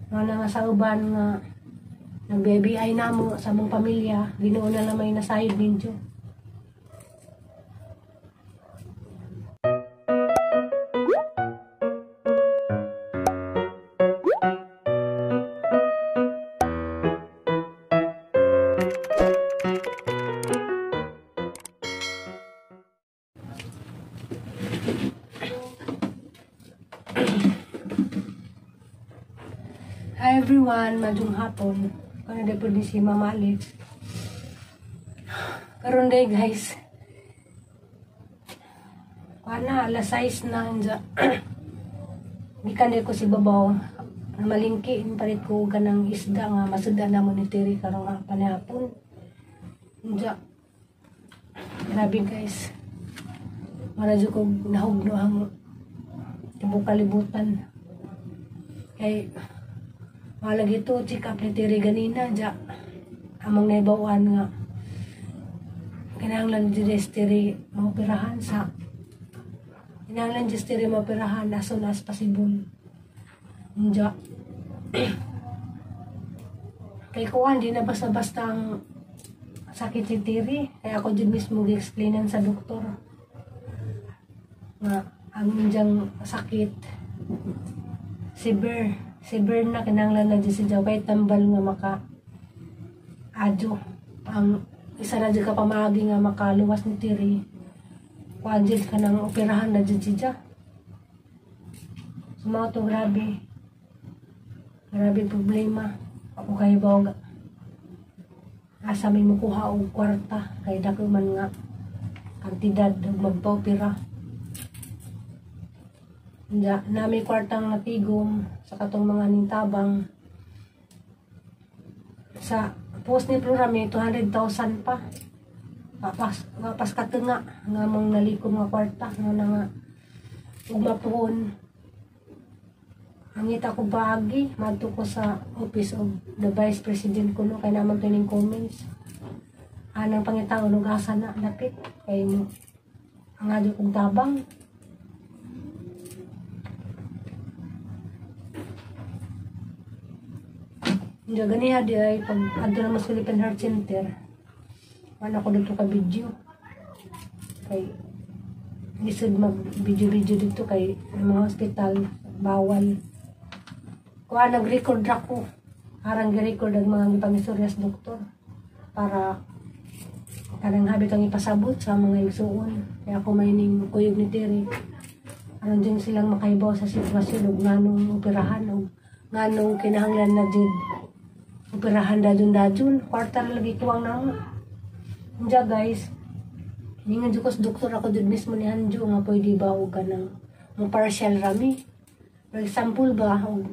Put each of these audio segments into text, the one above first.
Nga na nga sa uban nga nag-BBI namo sa among pamilya, Ginoo na lang may nasayod ninyo. Hi everyone, maayong hapon. Kano na po ni si Mama Alex. Karon day guys. Kuan na, alas 6 na. Anja. Gikan ko si Babaw. Namalingki, palit ko kanang isda nga masudda na mo ni Terry karong panihapon. Anja. Grabe guys. Mara jud ko nahugno ang tibok kalibutan. Kay malagi to, check up ni Terry ganina, ja, among naibawan nga, kinahanglan di Terry maoperahan sa, kinahanglan di Terry maoperahan as soon as possible. Ja, kay kuan, di na basta-basta ang sakit si Terry, kaya ako dyan mismo gi-explainan sa doktor, nga, ang injang sakit, severe, severe na kinahanglan na dyan si Jaw kay tambal nga maka adyo ang isa na dyan ka pamaagi nga makaluwas ni Terry kuan dyan ka ng operahan na dyan si Jaw. So mga to, grabe grabe problema ako kay bawag asa may mukuha og kwarta kay dako man nga kantidad og magpa-opera. Nja, nami kwartang natigom sa katong mga nintabang sa post ni Flora may 200,000 pa. Wapas katunga nga mong nalikom nga kwarta nga na nga ugma puhon. Angita ko baagi madto ko sa office of the vice president ko no kay naman to ning comments. Anang pangitaon og asa na dapit kay mo ang adyo kong tabang. Hindi, ganiha di ay pag adto na mas Philippine Heart Center. Wala ko dito ka video. Kay lisod mag video-video dito kay ang mga hospital bawal. Kuha nag-record ra ko. Arang gi-record ang mga gipangistorya sa doktor para kanang habit ang ipasabot sa mga igsuon. Kaya ako may ning kuyog ni Terry. Aron din silang makaibaw sa sitwasyon ug nganong operahan ug nganong kinahanglan na jud operahan dadun-dadun, kwarta ra lagi kuwang na. Unja guys, ningan jud ko sa doktor ako jud mismo ni Hanjo nga pwede ba og kanang mo partial rami. For example ba, og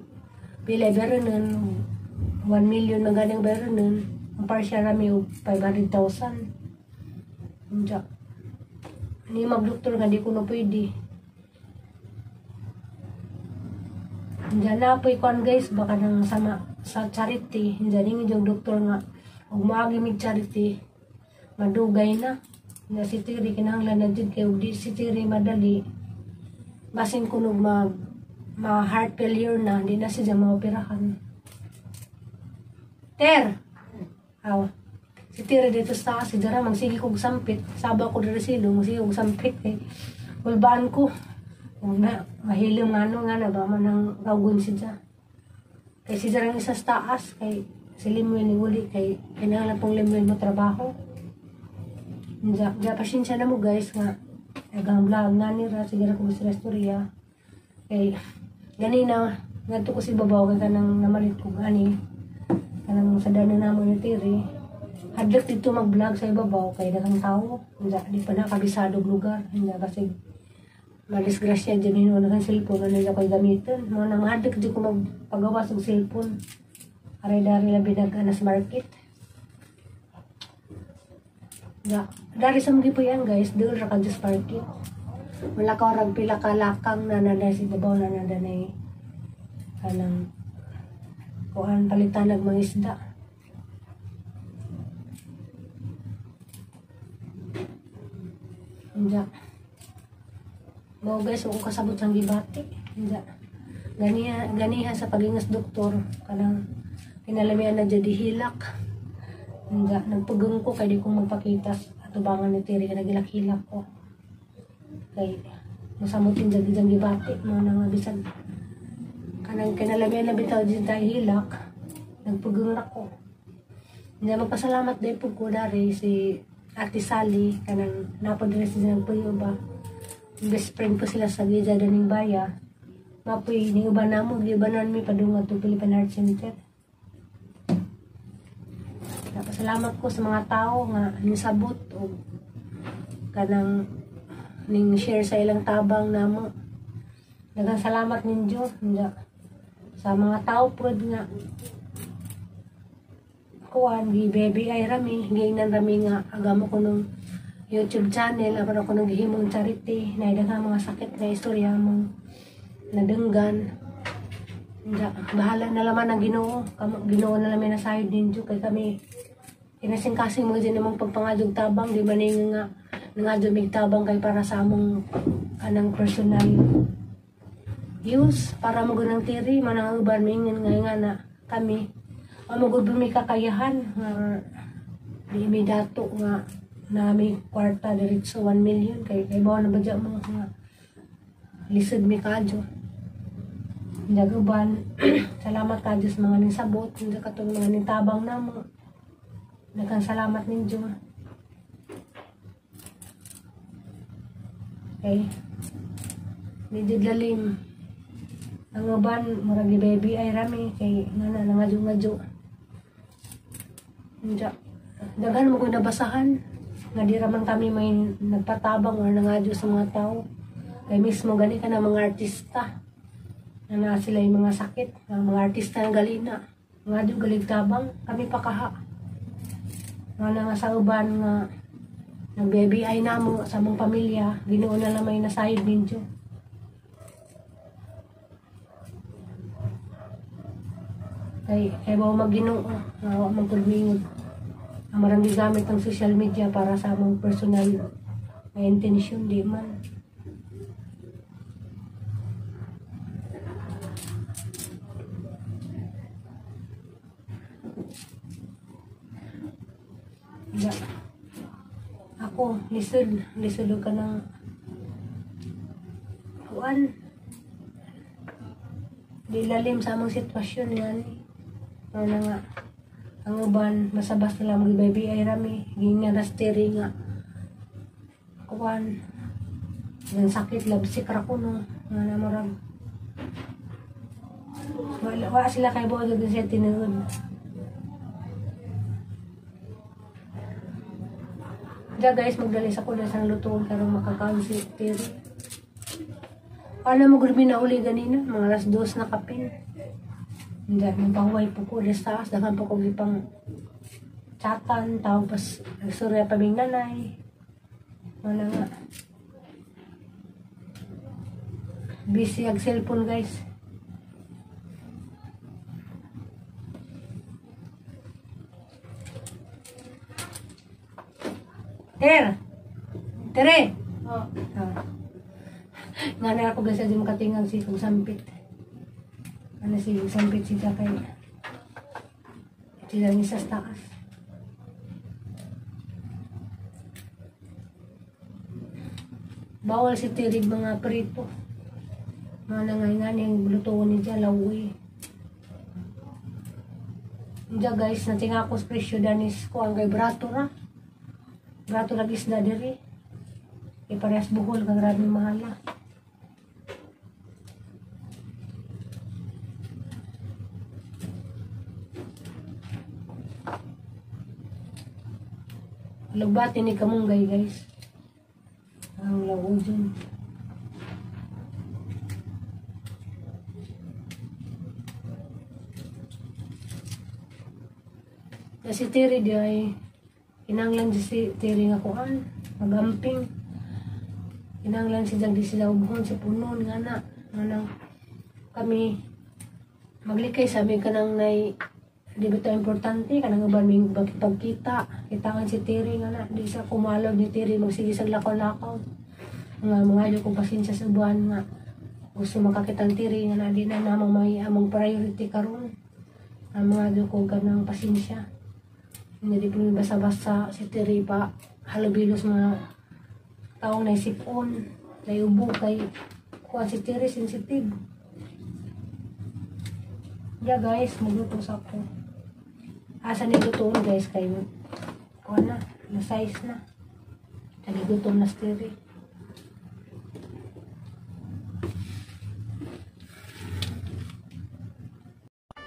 pila bayaran nun, 1 million na ganing bayaran nun, ang partial rami og 500,000. Unja, ni mag-doktor nga di ko na pwede. Unja na po'y kuan guys, baka nang sama sa charity. Unja ningon yung doktor nga og moagi mig charity, madugay na. Na si Terry kinahanglan na jud kay og di si Terry madali. Basin kunog mag ma heart failure na, di na siya maoperahan. Ter. Aw. Si Terry dito sa si Jara magsige kog sampit. Saba ko diri silong, magsige kog sampit kay kulbaan ko. Huwag na, mahilom nga ano nga na ba man ang kaugon si Ja. Kay si Jarang isa sa taas, kay si Limuel ni Uli, kay kinahanglan pong Limuel mo trabaho. Ja, ja, pasensya na mo guys nga, nagang vlog na nira, sige na ko sa istorya. Kay, ganina, ngadto ko si Babaw, kay kanang namalit ko gani, kanang sa dana namo ni Terry. Hadlok dito mag-vlog sa ibabaw, kay daghang tao. Ja, di pa nakabisado og lugar. Ja, kasi madisgrasya dyan yun, wala kang cellphone, ano na ko'y gamitin. Mga nang mahadlok dyan ko magpagawas ng cellphone. Aray-dari labi nag-anas market. Da, dari sa mga po yan guys, doon ra ka just market. Wala ka orang pila ka lakang na nanday si Babaw na nanday kanang kuhan palitan ng mga isda. Inja. Mao guys, ako kasabot sang gibati. Inja. Ganiha, ganiha sa pagingas doktor kanang kinalamian na dyan hilak. Nga, nagpugong ko kay di ko magpakita atubangan ni Terry kay nagilak-hilak ko. Kay masamutin dyan dyan gibati mga nang bisag kanang kinalamian na bitaw dyan tayo hilak, nagpugong na ko. Hindi magpasalamat din po ko dari si Ate Sally kanang napod rin sila ng puyo ba. Best friend ko sila sa Giza Daning Baya. Mapoy ni uban namo giubanan mi padung adto Philippine Heart Center. Napasalamat ko sa mga tao nga nisabot og kanang ning share sa ilang tabang namo. Daghang salamat ninyo sa mga tao pod nga kuan gi baby ay rami giingnan rami nga agamo ko nung YouTube channel apan ako nung gihimong charity na daghang mga sakit na istorya mong nadenggan. Bahala na laman ang Ginoo. Ginoo na lang may nasayod ninyo kay kami kinasing-kasing mga dyan namang pagpangadog tabang di man nga nangadyo mig tabang kay para sa among kanang personal use para mo gunang tiri manang uban mingon nga nga na kami amo gud mi kakayahan nga di mi dato nga nami kwarta diretso 1 million kay kay bawo na ba dya mo nga lisod mi kadyo. Jaguban, salamat kadyo sa mga nisabot, hindi katong mga nitabang namo. Daghang salamat ninyo. Okay. Medyo lalim. Ang uban, murag ni baby ay rami kay nga na nangadyo-ngadyo. Daghan mo ko nabasahan nga di raman kami may nagpatabang or nangadyo sa mga tao. Kay mismo gani ka na mga artista na naa sila yung mga sakit, ang mga artista ng galina. Ngadyo galig tabang, kami pa kaha. Nga na nga sa uban nga nag-baby ay namo sa among pamilya, Ginoo na lang may nasayod ninyo. Kay bawo mag-Ginoo, nga wa man pud mingod. Ang marang gigamit ang social media para sa among personal na intensyon, di man. Ya. Ako, lisod ka ng kuan. Di lalim sa among sitwasyon nga ni. Ano na nga, ang uban, masabas na lang mag-baby ay rami. Gingan rasteri nga. Kuan. Ang sakit, labsik ra ko no. Nga na marag. Wala, wala sila kay buod og sa tinuod. Diya guys, magdali sa kulas ang lutuan karong makakaon si Terry. Alam mo, gurmi na uli ganina, mga alas 2 na kapin. Hindi, magpahuway po ko, alas taas, daghan po ko ipang chatan, tawag pas, nagsurya pa ming nanay. Wala nga. Busy ag cellphone guys. Ter! Tere! Oh. Ah. Nga na ako guys, di makatingang si kung sampit. Ano si sampit si Jakay. Sila ni sa taas. Bawal si Tirig mga prito. Mga nangay-ngani ang lutuan ni Diya, lawi. Diya guys, natinga ako sa presyo danis ko ang kay brato ra. Brato lagi isda diri. Kay parehas buhol kang grabe mahala. Lugbati ni kamunggay guys. Ang lawo dyan. Kasi Terry di ay kinanglan si Terry nga kuan, magamping. Kinanglan si Jag di sila ubhon sa punon nga na. Nga nang kami maglikay sa amin kanang nay di ba ito importante kanang uban ming pagkita kitangan si Terry nga na di sa kumalog ni Terry magsige sa lakaw-lakaw nga mga ayaw kong pasensya sa buwan nga Gusto makakitang Tiri nga na di na namang may among priority karon. Ang mga ko ganang pasensya. Hindi di po basa-basa si Tiri pa halubilos mga taong naisipon. Nayubo kay kuha si Tiri sensitive. Yeah guys, magluto sa ako. Asa ni lutoon guys kay kuha na, na size na. Nagigutom na si Tiri.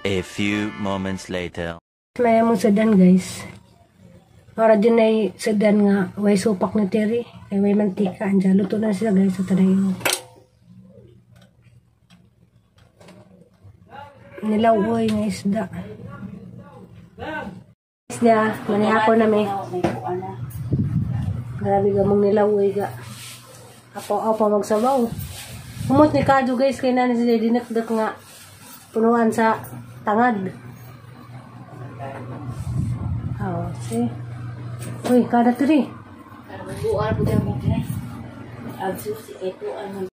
A few moments later. May among sedan guys. Para din ay sedan nga way supak ni Terry. Kay way mantika. Andiyan, luto na sila guys sa tanayo. Nilawoy nga isda. Isda, manihapon na may. Grabe ka mong nilawoy ga. Apo magsabaw. Humot ni Kado guys kay nani sila dinakdak nga punuan sa tangad. Oh, see. Uy, kada tiri. Buar po dyan mo. Ang susi, ito ano.